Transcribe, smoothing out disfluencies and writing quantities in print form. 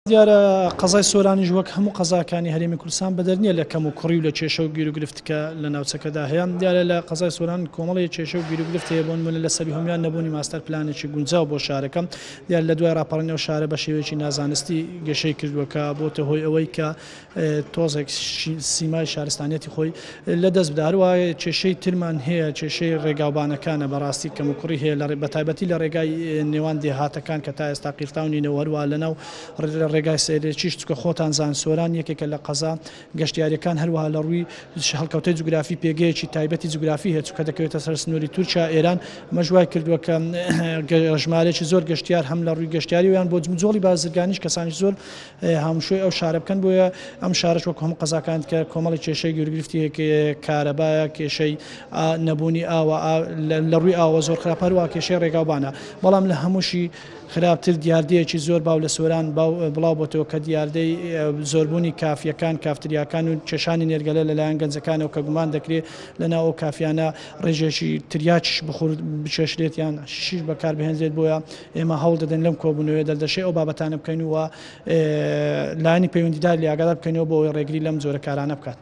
دیارە قەزای سۆرانیش وەک هەموو قەزاکانی هەرێمی کوردستان بەدەر نییە لە کەم و کوڕی و لە کێشە و گیروگرفت کە لە ناوچەکەدا هەیە. دیارە لە قەزای سۆران کۆمەڵێک کێشە و گیروگرفت هەیە، بۆ نموونە لە سەری هەموویان نەبوونی ماستەر پلانێکی گونجاو بۆ شارەکە. دیارە لە دوای ڕاپەڕین ئەو شارە بە شێوەیەکی نازانستی گەشەی کردووە کە بۆتە هۆی ئەوەی کە تۆزێک سیمای شارستانیەتی خۆی لە دەست بدا. هەروەها کێشەی ترمان هەیە، کێشەی ڕێگاوبانەکانە، بەڕاستی کەموکوڕی هەیە لە بەتایبەتی لە ڕێگای نێوان دێهاتەکان کە تا ئێستا قیرتاو نینە و هەروەها لەناو ڕێگای سەیرێکیش، چونکە خۆتان زان سۆران یەکێکە لە قەزا گەشتیاریەکان، هەروەها لە ڕووی هەڵکەوتەی جوگرافی پێگەیەکی تایبەتی جوگرافی هەیە، چونکە دەکەوێتە سەر سنووری تورکیا ئێران، ئەمەش وای کردووە کە ژمارەیەکی زۆر گەشتیار هەم لە ڕووی گەشتیاری و یان بۆ جموجۆڵی بازرگانیش کەسانی زۆر هاموشۆی ئەو شارە بکەن، بۆیە ئەم شارەش وەکو هەموو قەزاکان کە کۆمەڵی کێشەی گیروگرفتی هەیە کە کارەبایە، کێشەی نەبوونی ئاوە، لە ڕووی ئاوە زۆر خراپ، هەروەها کێشەی ڕێگاوبانە، بەڵام لە هەمووشی خراپتر دیاردەیەکی زۆر باو لە سۆران باو بڵاو بۆتەوە کە دیاردەی زۆربوونی کافیەکان، کافتریاکان و کێشانی نێرگەلە لەلایەن گەنجەکانەوە کە گومان دەکرێت لەناو ئەو کافیانە ڕێژەیەکی تریاکیش بخورد بکێشرێت یان شیش بەکاربهێنرێت، بۆیە ئێمە هەوڵ دەدەین لەم کۆبوونەوەیە دەردەشەی ئەو بابەتانە بکەین و لایەنی پەیوەندیدار لێ ئاگادار بکەینەوە بۆ ئەوەی ڕێگری لەم جۆرە کارانە بکات.